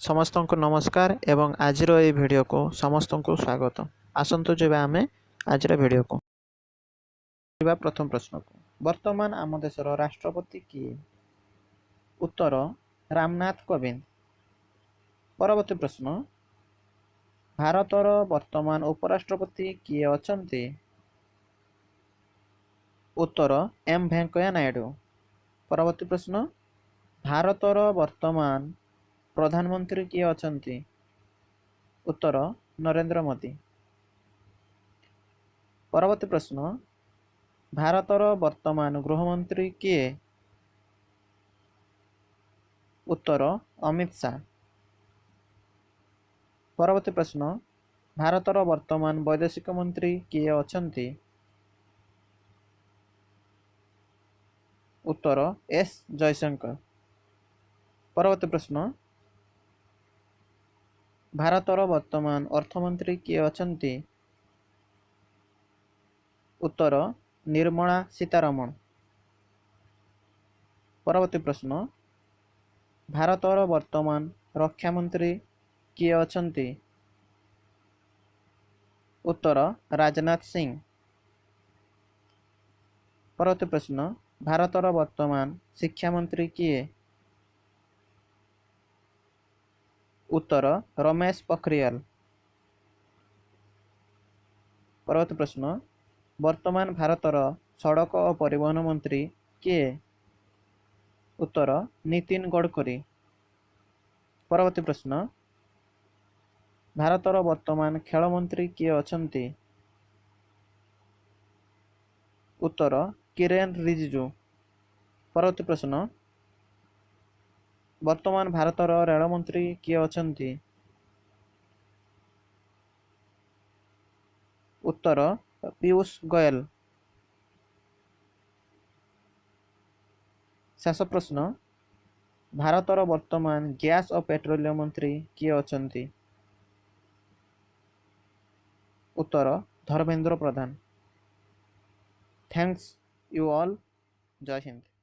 ସମସ୍ତଙ୍କୁ ନମସ୍କାର ଏବଂ ଆଜିର ଏହି ଭିଡ଼ିଓକୁ ସମସ୍ତଙ୍କୁ ସ୍ୱାଗତ। ଆସନ୍ତୁ ଯିବା ଆମେ ଆଜିର ଭିଡ଼ିଓକୁ। ଯିବା ପ୍ରଥମ ପ୍ରଶ୍ନକୁ। ବର୍ତ୍ତମାନ ଆମ ଦେଶର ରାଷ୍ଟ୍ରପତି କିଏ? ଉତ୍ତର ରାମନାଥ କୋବିନ୍ଦ। ପରବର୍ତ୍ତୀ ପ୍ରଶ୍ନ, ଭାରତର ବର୍ତ୍ତମାନ ଉପରାଷ୍ଟ୍ରପତି କିଏ ଅଛନ୍ତି? ଉତ୍ତର ଏମ୍ ଭେଙ୍କୟା ନାଇଡୁ। ପରବର୍ତ୍ତୀ ପ୍ରଶ୍ନ, ଭାରତର ବର୍ତ୍ତମାନ ପ୍ରଧାନମନ୍ତ୍ରୀ କିଏ ଅଛନ୍ତି? ଉତ୍ତର ନରେନ୍ଦ୍ର ମୋଦି। ପରବର୍ତ୍ତୀ ପ୍ରଶ୍ନ, ଭାରତର ବର୍ତ୍ତମାନ ଗୃହମନ୍ତ୍ରୀ କିଏ? ଉତ୍ତର ଅମିତ ଶାହ। ପରବର୍ତ୍ତୀ ପ୍ରଶ୍ନ, ଭାରତର ବର୍ତ୍ତମାନ ବୈଦେଶିକ ମନ୍ତ୍ରୀ କିଏ ଅଛନ୍ତି? ଉତ୍ତର ଏସ୍ ଜୟଶଙ୍କର। ପରବର୍ତ୍ତୀ ପ୍ରଶ୍ନ, ଭାରତର ବର୍ତ୍ତମାନ ଅର୍ଥମନ୍ତ୍ରୀ କିଏ ଅଛନ୍ତି? ଉତ୍ତର ନିର୍ମଳା ସୀତାରମଣ। ପରବର୍ତ୍ତୀ ପ୍ରଶ୍ନ, ଭାରତର ବର୍ତ୍ତମାନ ରକ୍ଷାମନ୍ତ୍ରୀ କିଏ ଅଛନ୍ତି? ଉତ୍ତର ରାଜନାଥ ସିଂ। ପରବର୍ତ୍ତୀ ପ୍ରଶ୍ନ, ଭାରତର ବର୍ତ୍ତମାନ ଶିକ୍ଷାମନ୍ତ୍ରୀ କିଏ? ଉତ୍ତର ରମେଶ ପୋଖରିୟାଲ। ପରବର୍ତ୍ତୀ ପ୍ରଶ୍ନ, ବର୍ତ୍ତମାନ ଭାରତର ସଡ଼କ ଓ ପରିବହନ ମନ୍ତ୍ରୀ କିଏ? ଉତ୍ତର ନୀତିନ ଗଡ଼କରୀ। ପରବର୍ତ୍ତୀ ପ୍ରଶ୍ନ, ଭାରତର ବର୍ତ୍ତମାନ ଖେଳ ମନ୍ତ୍ରୀ କିଏ ଅଛନ୍ତି? ଉତ୍ତର କିରେନ ରିଜିଜୁ। ପରବର୍ତ୍ତୀ ପ୍ରଶ୍ନ, ବର୍ତ୍ତମାନ ଭାରତର ରେଳମନ୍ତ୍ରୀ କିଏ ଅଛନ୍ତି? ଉତ୍ତର ପୀୟୁଷ ଗୋଏଲ। ଶେଷ ପ୍ରଶ୍ନ, ଭାରତର ବର୍ତ୍ତମାନ ଗ୍ୟାସ ଓ ପେଟ୍ରୋଲିୟମ ମନ୍ତ୍ରୀ କିଏ ଅଛନ୍ତି? ଉତ୍ତର Dharmendra Pradhan. Thanks you all. Jai Hind.